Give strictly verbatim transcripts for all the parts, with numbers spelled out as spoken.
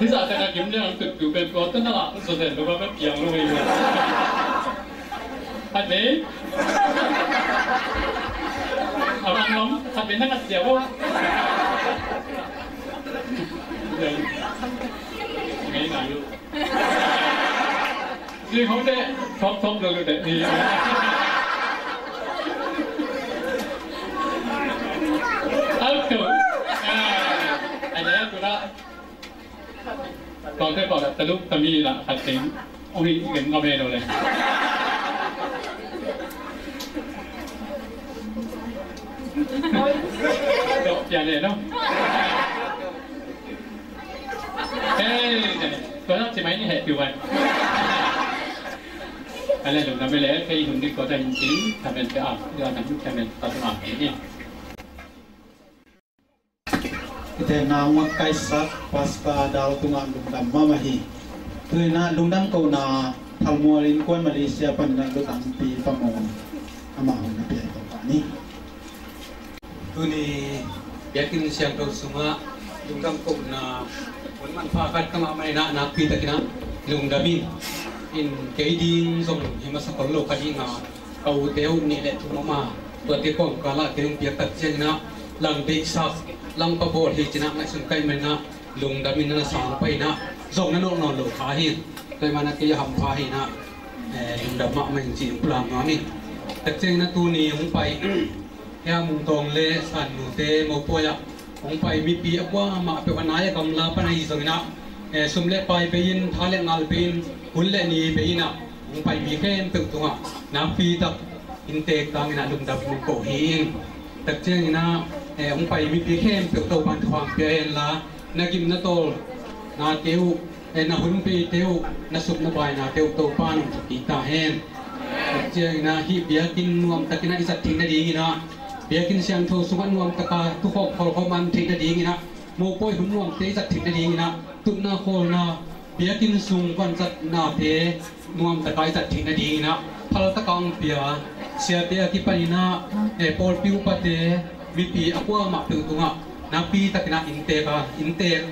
Hih zah tak a gim liang tut piu pen tua tana lah, so den lo ba piang lo hi. Khat vei. A bang lam, khat vei na khat sia bo. Ngei na yu. Zui hong de, thop thop lo lo de ni. Al ko. Ah, ai le ko la. Kawngte pawh la, Taluk tami la khat teng. Ong hi gen ngam e lo le. Dok pian e no. Hei, tua nak ci mai ni heh piu bai. Ka le lungdam e le, kei hun ni ko ta hin ci, ta men te a, tua ta hun ta men ta tung a ni. Kite na ngat kaisak Pastor Dal tungah lungdam mahmah hi. Tuina lungdam kohna Thalmual innkuan Malaysia panin a lutangpi pamawh amah hun a pia hi Topa ni. Tuni biakinn siangtho sungah lungdam kohna hun manpha khat ka ngah manin a nakpi takin a lungdam ing. In kei ding zong hi masa khol lo ka ding a, ka ute uh nih le thum om a, tuate kawmkal ah kei hong piak tak ciangin ah lang deihsak, lang pabawl hi ci-in ah ngaihsun ka hih manin ah lungdam in na sang pah in ah, zong na nawh nawn lo kha hi. Tua ahih manin ah kei a hampha hi in ah, eh, lungdam mahmah ing ci-in hong pulak nuam ing. Tak ciangin ah tuni hong pai Hia Mung Tawng le San Nute mopawi ah hong pai mipi a kuamah peuh a nai a gamla pan ahi zongin ah, eh, sum le pai bei-in, tha le ngal bei-in, hun le ni bei-in ah hong pai mi khempeuh tungah nakpi tak inntek tangin ah lungdam hong ko hi ing. Tak ciangin ah, eh, hong pai mipi khempeuh Topa'n thupha pia hen la, na gim na tawl nate uh, eh, na hun peite uh, na sum na bainate uh Topa'n hong thupi ta hen. Tua ciangin ah hih biakinn nuamtakin ah i zat theih nadingin ah, biakinn siangtho sungah nuamtaka thukhawm khawlkhawm man theih nadingin ah, mopawi hun nuamte i zat theih nadingin ah, tutna khawlna, biakinn sung vanzatnate nuamtaka i zat theih nadingin ah, phaltaka hong pia siate a kipanin ah, eh, pawlpi upate, mipi a kuamah peuh tungah nakpi takin ah inntek a, inntek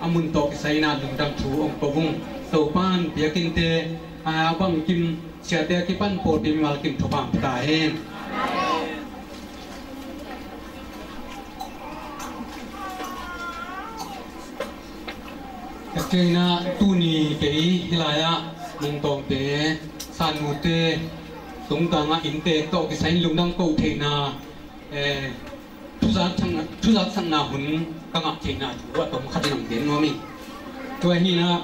a mun tawh kisai in ah lungdam thu hong ko ung. Topa'n biakinnte, ah, bangkim siate a kipan pawlpi mimal kim thupha pia ta hen. Ka kei in ah tuni kei hih lai-ah Mung Tawngte, San Nute tungtangah inntek tawh kisai in lungdam ko theihna, eh, thuzak thang-, thuzaksakna hun ka ngah theihna thu a tom khat in hong gen nuam ing. Tua hi in ah,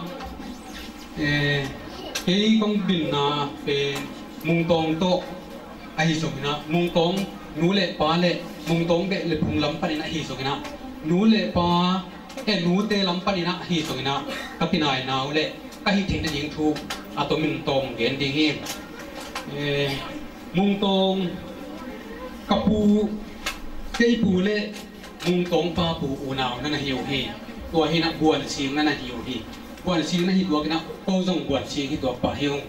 eh, kei kong binna pen Mung Tawng tawh Ahi zongin ah Mungtawng nu le pa le Mungtawng beh le phung lam panin ahi zongin ah nu le pa, eh, nute lam panin ah ahi zongin ah ka kinaina uh le ka hih theih nading thu a tomin tawm gen ding hi. Eh, Mungtawng ka pu, kei pu le Mungtawng pa pu unau na na hi uh hi. Tua hi in ah Buansing na na hi uh hi. Buansing na hi tuak in ah ko zong Buansing hi tuak pah hi ung.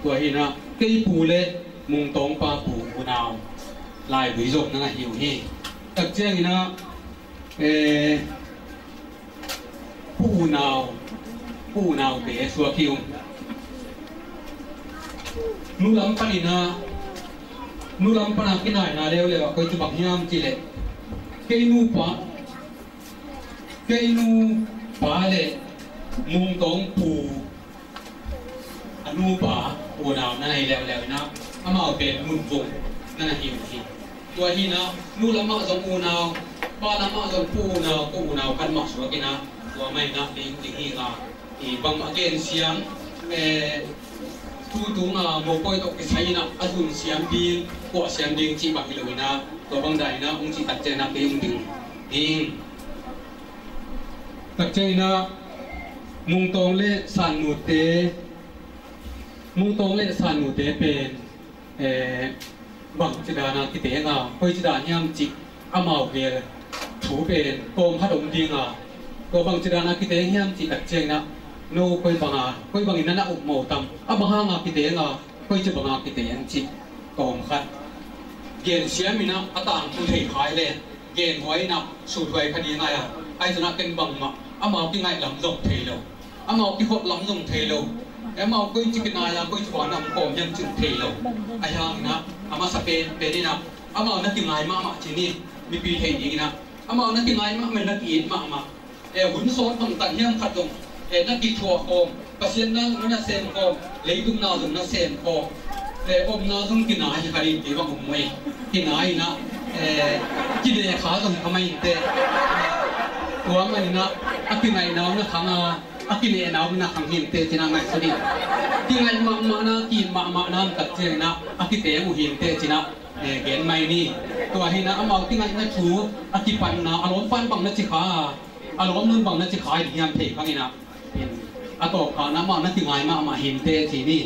Tua hi in ah kei pu le Mungtawng pa pu unau Laivui zong na na hi uh hi. Tak ciangin ah, eh, pu unau, pu unaute suak hi ung. Nu lam panin ah, nu lam pan a kinaina leuleu ah koici bang hiam cih leh kei nupa, kei nupa le Mungtawng pu a nupa unau na na hi leuleu in ah amau pen Munvung na na hi uh hi. Tua hi in ah nu lam ah zong unau, pa lam ah zong pu unau, pu unau khat mah suak in ah tua mah in ah ding ding hi nga. I bangmah gen siam, eh, tutung a mopawi tawh kisai in ah a zun siam ding, kuah siam ding cih bang hi lo in ah tua bang dan in ah hong cih tak ciangin ah kei hong ding ding. Tak ciangin ah Mungtawng le Sannute, Mungtawng le Sannute pen, eh, bangci dan a kiteng a, koici dan hiam cih amau gel thu pen tawm khat om ding a, tua bangci dan a kiteng hiam cih tak ciangin ah no koi bang a, koi bangin na na upmawh tam, a bang hang a kiteng a, koici bang a kiteng cih tawm khat gen siam in ah a tangthu thei kha hi le gen huai in ah suthuai kha ding ai a, ahi zongin ah ken bangmah amau kingaih lam zong thei lo, amau kikhop lam zong thei lo, amau koici kinai a koici bang a na om kawm hiam cih thei lo. Ahi hangin ah a masa pen pen in ah amau na kingai mahmah ci ni, mipi theih dingin ah amau na kingai mahmah, na ki-it mahmah. Eh, hun sawt bang tak hiam khat zong, eh, na kithuah khawm, Pasian na zong na sem khawm, leitung na zong na sem khawm, eh, omna zong kinai hi kha ding kei bang om uh hi. Kinai in ah, eh, kineh kha zong kha mai in teh. Tua mah in ah a kingaihna uh na khang a, a kinehna uh na khang hi in teh ci-in ah ngaihsun in. Kingaih mahmahna, ki-it mahmahna om tak ciangin ah a kiteng uh hi in teh ci-in ah, eh, gen mai ni. Tua hi in ah amau kingaihna thu a kipanna, a lawmpan bang na ci kha, a lawmnu'n bang na ci kha hi ding hiam thei khang in ah, a tawpkhakna amau na kingai mahmah hi in teh ci ni.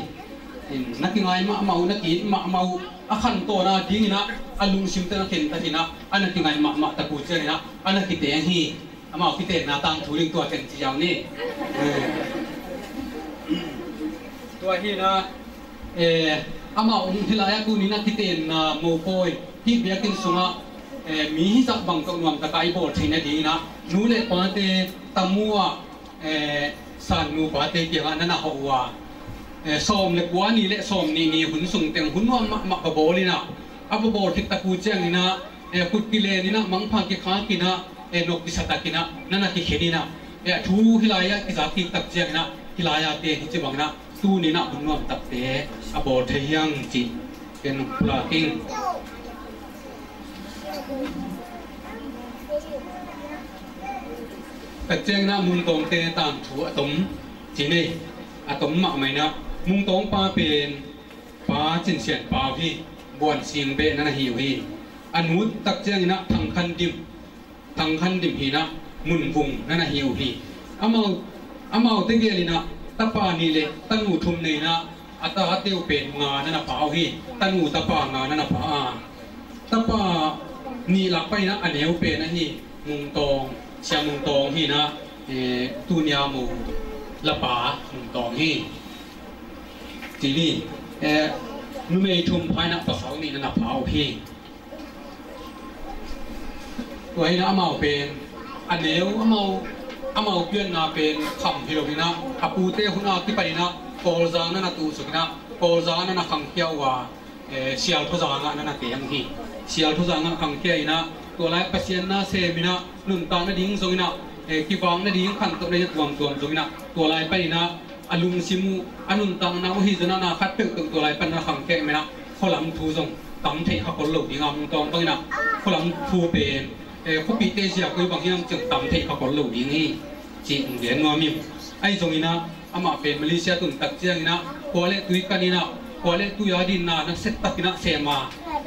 Na kingai mahmah uh, na ki-it mahmah uh, a khantawn a dingin ah a lungsim tawh na khentat in ah a na kingaih mahmah tak uh ciangin ah a na kiteng hi. Amau kitenna tangthu ding tua teng ci ziau ni. Eh. Tua hi in ah, eh, amau hih lai-ah tuni-in a kitenna mopawi hih biakinn sungah, eh, mi hizah bang tawh nuamtak a i bawl theih nadingin ah nu le pate, tamu ah, eh, Sannu pate kiangah na na hawh uh a, eh, sawm le kua ni le sawm nih ni hun sung teng hun nuam mahmah va bawl in ah, a va bawl khit tak uh ciangin ah, eh, kut kilen in ah, mangpha kikhak in ah, eh, nok kisa tak in ah na na kikhen in ah, eh, a thu hih lai-ah kizak kik tak ciangin ah hih lai-a te hi ci bangin ah tuni-in ah hun nuam takte a bawl thei hi hang cih ken pulak ing. Tak ciangin ah Mungtawngte tangthu a tom ci ni, a tom mahmah in ah Mungtawng pa pen Pa Cin Sian Pau hi, Buansing beh na na hi uh hi. A nu tak ciangin ah Thang Khan Dim, Thang Khan Dim hi in ah Munvung na na hi uh hi. Amau, amaute gel in ah tapa nih le tanu thum nei in ah a tate uh pen nga na na pha uh hi. Tanu tapa nga na na pha a, tapa nih lak pan in ah a neu pen ahi Mungtawng, Sia Mungtawng hi in ah, eh, tuni-a mu lapa Mungtawng hi. Ci ni, eh, numei thum pha in ah pasal nih na na pha uh hi. Tua hi in ah amau pen a neu, amau, amau pianna pen kham hi lo in ah a pute hun a kipan in ah Kawlzang na na tuh suk in ah Kawlzang na na khangkhia uh a, eh, Sialthuzang ah na na teng uh hi. Sialthuzang ah khangkhia in ah tua lai Pasian na sem in ah nuntak nading zong in ah, eh, kivak nading, khantoh nading a tuamtuam zong in ah tua lai pan in ah a lungsim uh, a nuntakna uh hi zong in ah na khat peuhpeuh tua lai pan na khangkhia in ah khualam thu zong tam theih kha kol lo ding a, Mungtawng bang in ah khualam thu pen, eh, khuapite zia koi bang hiam cih tam theih kha kol lo ding hi. Cih hong gen nuam ing. Ahi zongin ah amah pen Malaysia tun tak ciangin ah khua le tui kan in ah khua le tui a dinna na set tak in ah sem a,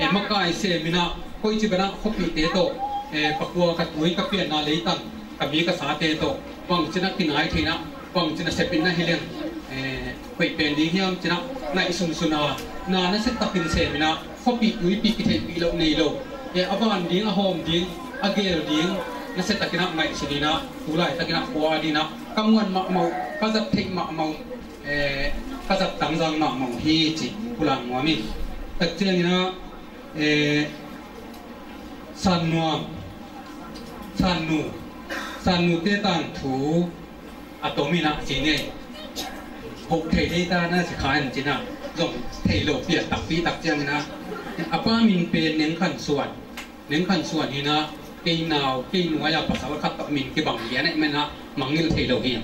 Eh, makai sem in ah, koici bangin ah khuapihte tawh, eh, pakua ka tui ka pianna leitang, ka mi ka sate tawh bangci in ah kinai thei in ah, bangci in ah sep in ah hi leng, eh, hoih pen ding hiam ci in ah ngaihsunsun a, na nasia takin sem in ah, khuapih tuipih kitheihpih loh nei lo, eh, a van ding, a hawm ding, a gel ding nasia takin ah ngaihsun in ah, tu laitak in ah khua ading in ah ka muan mahmah uh, ka zat theih mahmah uh, eh, ka zat tangzang mahmah uh hi ci pulak nuam ing. Tak ciangin ah, eh, San Nuam, San Nu, San Nute tangthu a tom in ah ci ni. Hoh thei dei ta na ci kha in ci in ah, zong thei lo pian takpi tak ciangin ah, a pa min pen Neng Khan Suan, Neng Khan Suan hi in ah, kei nau, kei nuai-a pasal khat tawh min kibang lian ahih manin ah mangngilh thei lo hi.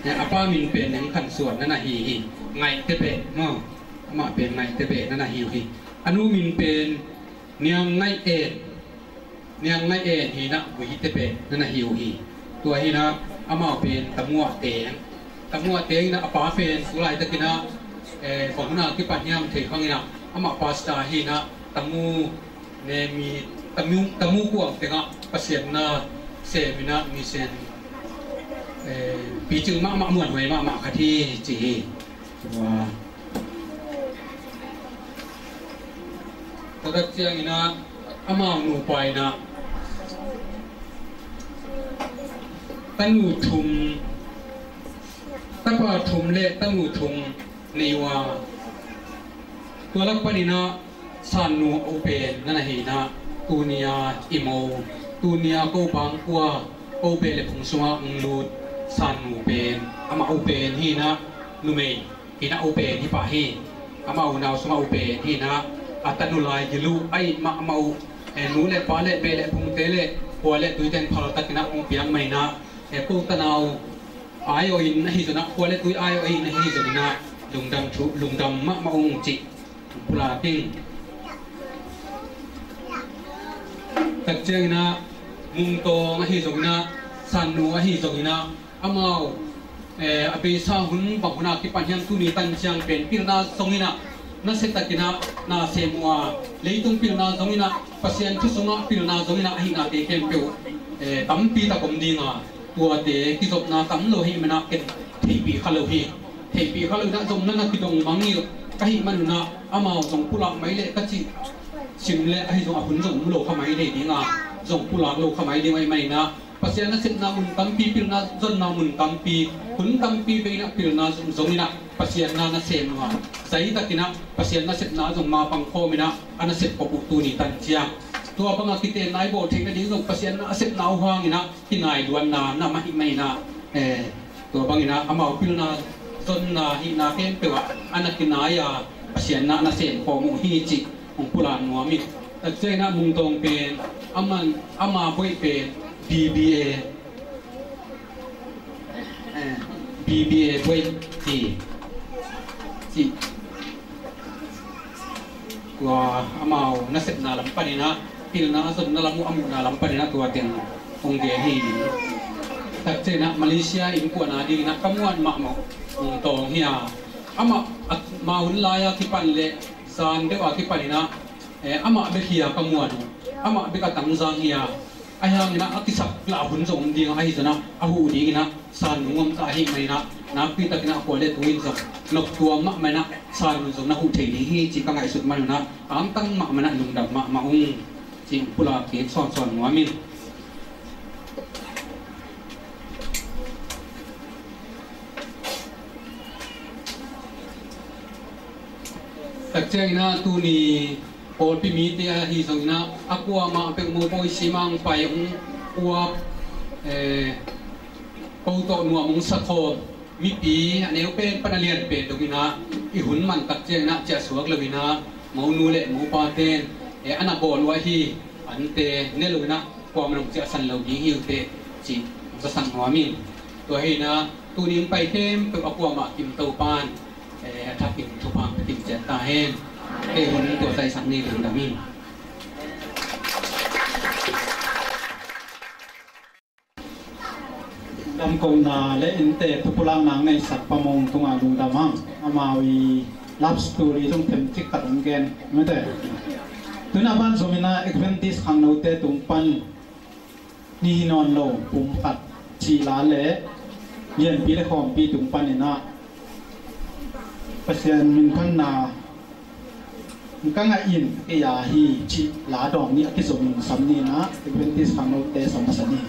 A pa min pen Neng Khan Suan na na hi hi. Ngaihte Beh maw, amah pen Ngaihte Beh na na hi uh hi. A nu min pen Niang Ngaih En, Niang Ngaih En hi in ah, Guite Beh na na hi uh hi. Tua hi in ah, amau pen Tamuah Teng, Tamuah Teng hi in ah, a pa pen tu laitakin ah, eh, bang hun a kipan hiam thei khang in ah, amah pastor hi in ah, Tamu Ne Mi, Tamu, Tamu Kuang tengah Pasian na sem in ah, mission, eh, picing mahmah, muanhuai mahmah khat hi ci hi. Tua, tua tak ciangin ah, amau nupa in ah tanu thum, tapa thum le tanu thum nei uh a, tua lak panin ah San Nu a u pen na na hi in ah, tuni-a i mo, tuni-a ko bangkua, ko beh le phung sungah hong lut San Nu pen amah u pen hi in ah, numei hi in ah, u pen hi pah hi. Amah unau sungah u pen hi in ah, a tanu lai gil uh, a it mahmah uh, eh, nu le pa le beh le phungte le khua le tuite in phaltakin ah hong piak mah in ah, eh, ko tanau aiawh in ahi zongin ah, khua le tui aiawh in ahi zongin ah, lungdam thu, lungdam mahmah ung cih pulak ing. Tak ciangin ah Mung Tawng ahi zongin ah, San Nu ahi zongin ah, amau, eh, a beisa hun bang hun a kipan hiam, tuni tan ciang pen pilna zongin ah nasia takin ah na sem uh a, leitung pilna zongin ah, Pasian thu sungah pilna zongin ah, ahihnate khempeuh, eh, tampi tak om ding a, tuate kizopna tam lo ahih manin ah ken theihpih kha lo hi. Theihpih kha lo in ah, zong na na kidong mangngilh ka hih manun ah, amau zong pulak mai leh ka cih sim leh ahi zong a hun zong mu lo kha mai thei ding a, zong pulak lo kha mai ding ahih manin ah, Pasian nasepna mun tampi, pilna zonna mun tampi, hun tampi vei in ah pilna zong, zongin ah Pasian na na sem uh a, zai takin ah Pasian nasepna zong mapang khawm in ah, a nasep khop uh tuni tan ciang. Tua bangah kitenna i bawl theih nading zong Pasian nasepna uh hangin ah kinai luanna na mah ahih manin ah, eh, tua bangin ah amau pilna zonna hihna khempeuh ah a na kinai a, Pasian na na sem khawm uh hi cih hong pulak nuam ing. Tak ciangin ah Mung Tawng pen, aman, ama buaih pen B B A, eh, B B A buaih hi cih. Tua amau nasepna lam panin ah, pilna a zonna lam uh a muhna lam panin ah tua teng hong gen hi. Tak ciangin ah Malaysia innkuan adingin ah ka muan mahmah uh Mung Tawng hi a, amah, a, ma hun lai a kipan leh zan deuh a kipanin ah, eh, amah bek hi a ka muan uh, amah bek a tangzang hi a, ahi hangin ah a kisap lah hun zong om ding a, ahi zongin ah a huh dingin ah San Nu ngom ta ahih manin ah, nakpi takin ah khua le tui in zong nop tuam mahmah in ah San Nu zong na huh thei ding hi cih ka ngaihsut manun ah, angtang mahmah in ah lungdam mahmah ung cih pulak kik sawnsawn nuam ing. Tak ciangin ah tuni pawlpi mite ahi zongin ah, a kuamah peuh mopawi simang pai hong uap, eh, ko tawh nuam hong sakhawm mipi a neu pen pan a lian pen dongin ah, i hun man tak ciangin ah ciahsuak loin ah, monu le mopate in, eh, a na bawl uh ahi ante ne loin ah, kuamah in hong ciahsan lo ding hi uh teh cih hong zasak nuam ing. Tua hi in ah, tuni hong pai khempeuh a kuamah kim Topa'n, eh, a thakin thupha hong pia kim ciat ta hen. Kei hun tua taisak ni, lungdam ing. Damkohna le innte thupulakna hong neihsak Pa Mung tungah lungdam hang. Amau i love story zong themcik khat hong gen mate. Tuna ban zong ina Adventist khangnote tung pan ni hi nawn lo pumkhat cih la le lianpi le khawmpi tung pan ina Pasian minphanna ka ngah in kei a hi cih la dawng ni a kizom in sam ni ina Adventist khangnote sam masa ni.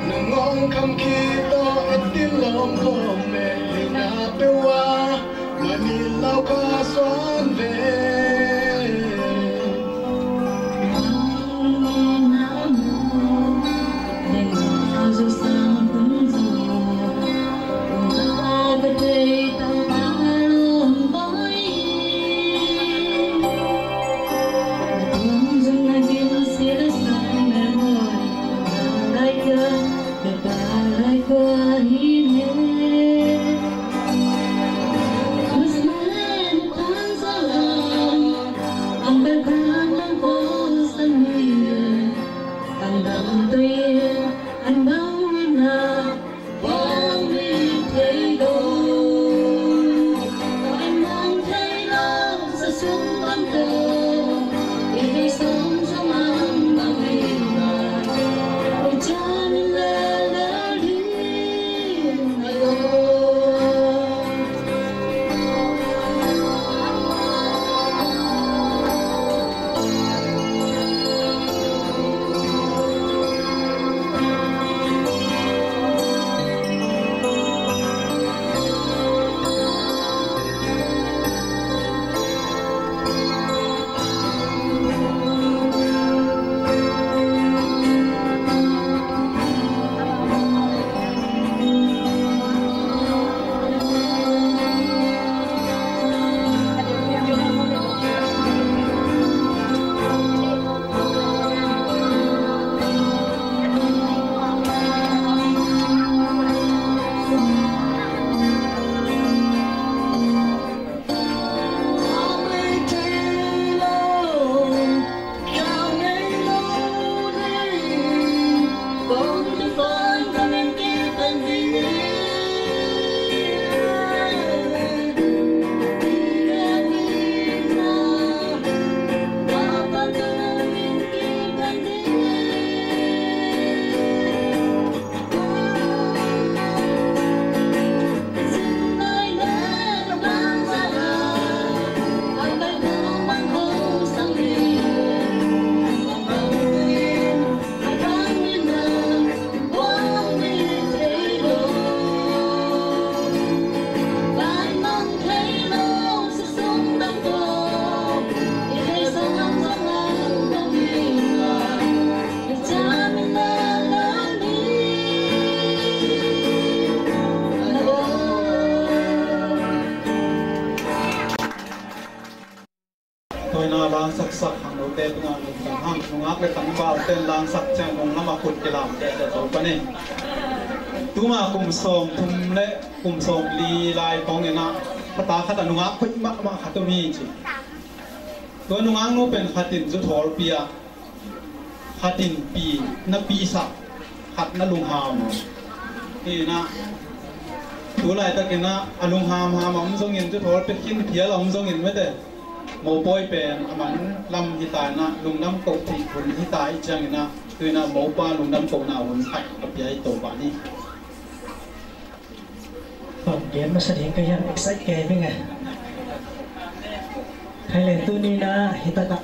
Nungong kam khit tawh a tilawm kawm meh hina peuh a mani lau ka suan ve. Langsaksak khangnote tungah lungdam hang. Nungak le tangvalte in langsak ciang nung lamah khut kilam deuhdeuh zo pan hi. Tuma kum sawmthum le kum sawmli lai khawng inah pata khat a nungak khoih mahmah khat om hi ci. Tua nungaknu pen khat in zu thawlpi ah, khat in pi na pisak, khat na lungham. Hi inah tu laitak inah a lunghamham a om zongin, zu thawlpi khin phial a om zongin mete, mopawi pen a man lam hi ta inah, lungdam koh theih hun hi ta ih ciang inah, tu inah mopa lungdam kohna hun khat ka pia hi Topa ni. Bang gen masa ding ka hiam, excite kei ving e. Khai le tuni inah hi takah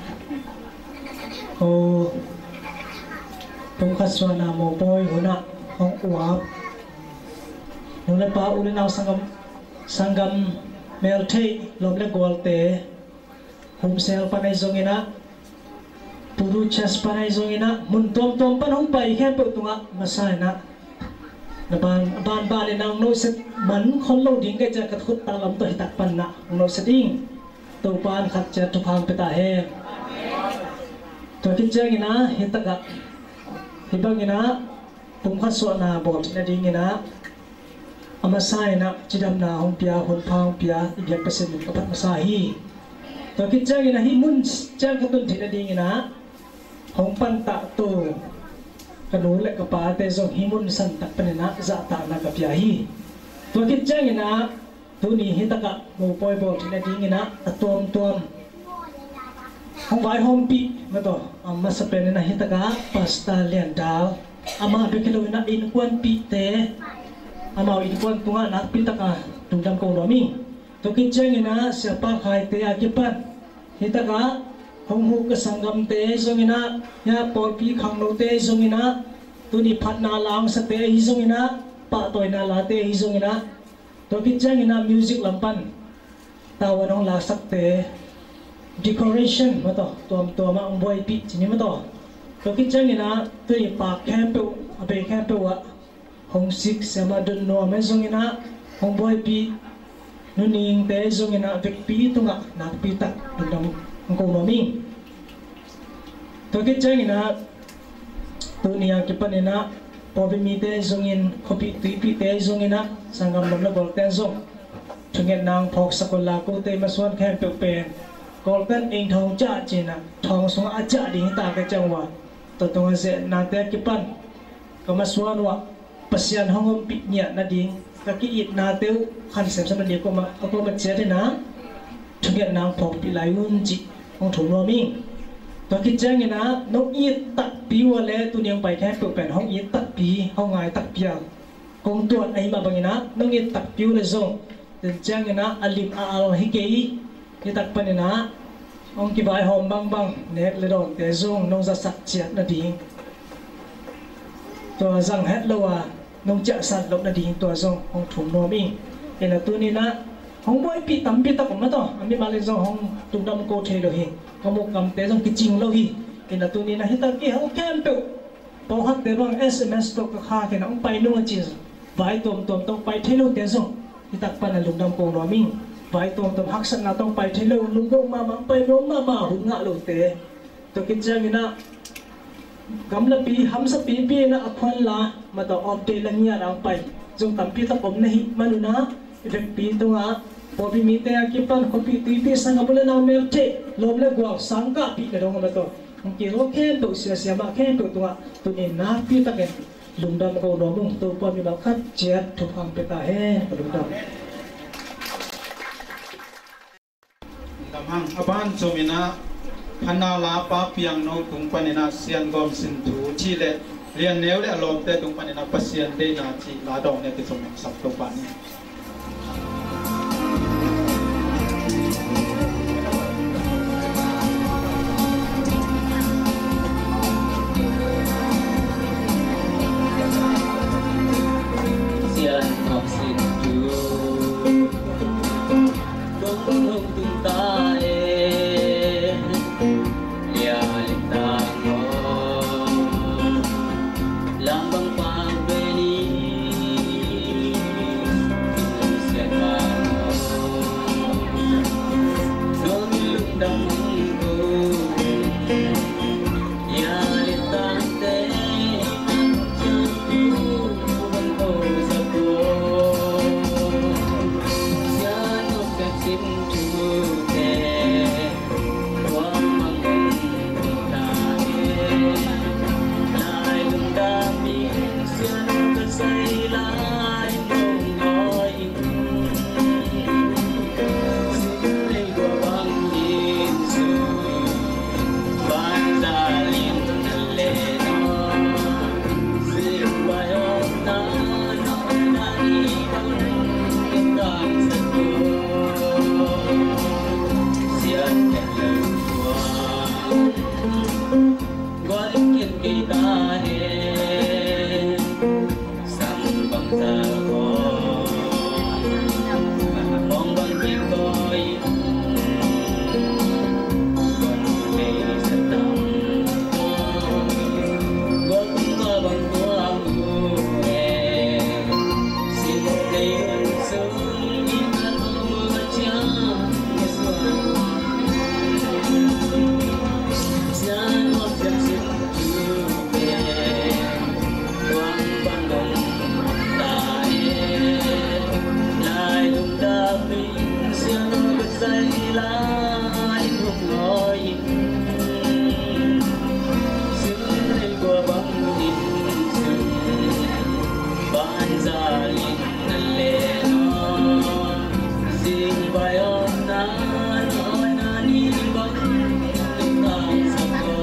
ko pumkhat suahna mopawi hunah hong uap nu le pa, u le nau, sanggam, sanggam meltheih, lawm le gualte, Homesel pan ahi zong inah, Puru Church pan ahi zong inah, mun tuamtuam pan hong pai khempeuh tungah masa inah, na ban, banban inah hong nohset man khol lo ding ka hih ciang ka khut taklam tawh hi tak pan inah hong nohset ing. Topa in khat ciat thupha hong pia ta hen. Tua khit ciang inah hi takah, hi bang inah pumkhat suahna bawl theih nading inah a masa inah cidamna hong pia, hun pha hong pia i biak Pasian min ka phat masa hi. Tua khit ciang inah hih mun ciang ka tun theih nading inah hong pantah to ka nu le ka pate zong hih mun santak pan inah zahtakna ka pia hi. Tua khit ciang inah tuni hi takah mopawi bawl theih nading inah a tuamtuam hong vaihawmpih mataw, a masa pen inah hi takah Pastor Lian Dal, amah bek hi lo inah innkuanpihte, amau innkuan tungah nakpi taka lungdam ko nuam ing. Tua khit ciang inah Siapa Khaite a kipan hi takah hong huh ka sanggamte ahi zong inah, hia pawlpi khangnote ahi zong inah, tuni phatna la hong sate ahi zong inah, pahtawina late ahi zong inah, tua khit ciang inah music lam pan tavuan hong laksakte, decoration mataw, tuamtuam ah hong buaipih ci ni mataw. Tua khit ciang inah tuni paak khempeuh, a bei khempeuh ah hong sik siamah don nuam ahi zong inah, hong buaipih Nu Ningte ahi zong inah vekpi tungah nakpi tak lungdam hong ko nuam ing. Tua khit ciang inah tuni a kipan inah pawlpi mite ahi zongin, khuapih tuipihte ahi zong inah, sanggam lawm le gualte zong thungetna hong phawksak unla, kote masuan khempeuh pen Kawlten eng thawng ciah ci inah thawng sungah a ciah ding hi ta ka ciang uh a, tua tungah zehnate a kipan ka masuan uh ah Pasian hong ompih ngiat nading, ka ki-itnate uh khan semsem nading a kuamah, a kuamah ciat inah thungetna hong phawkpih lai un cih hong thum nuam ing. Tua khit ciang inah nong it takpi uh a le tuni hong pai khempeuh pen hong it takpi, hong ngai takpi a kong tuat ahih mah bang inah nong it takpi uh le zong, tua ciang inah a lim a al hi kei, hi tak pan inah hong kivaihawm bangbang nek le dawnte zong nong zasak ciat nading, tua zang het lo a nong ciahsat loh nading tua zong hong thum nuam ing. Inah tuni inah hong buaipih tampi tak om mataw, a mimal in zong hong lungdam ko thei lo hi, ka mukkamte zong kicing lo hi. Inah tuni inah hi tak i hel khempeuh, pawlkhatte bang S M S tawh ka khak inah hong pai nung a ci, vai tuamtuam tawh pai thei lote zong hi tak pan a lungdam ko nuam ing. Vai tuamtuam haksatna tawh pai thei lo, lungdam mahmah, pai nuam mahmah, hun ngah lote. Tua khit ciang inah gamlapi hamsapipi inah a khuan la mataw, off day la ngiat a hong pai zong tampi tak om na hih man un ah, i vekpi tungah pawlpi mite a kipan khuapih tuipih, sanggam u le nau meltheih, lawm le gual, sangkahpih le dong a mataw, hong kizo khempeuh, sia siamah khempeuh tungah tuni nakpi takin lungdam ko nuam ung. Topa mimal khat ciat thupha hong pia ta hen. Ka lungdam. Lungdam hang. A ban zom inah Khanau la Pa Piang No tung pan inah Sian Gawm Sin Thu cih le Lian Neu le a lawmte tung pan inah Pasian Deihna cih la dawng ne kizom hong sak Topa ni. Sian Gawm Sin Thu kong hong tung ta e, lia lim ta ngaw, lam bang pang ve ni, Lai in huk ngawi in, sin rei gua bang in sun, banzal in na le no, sing bai om na, oi na ni bang in tang sa ko.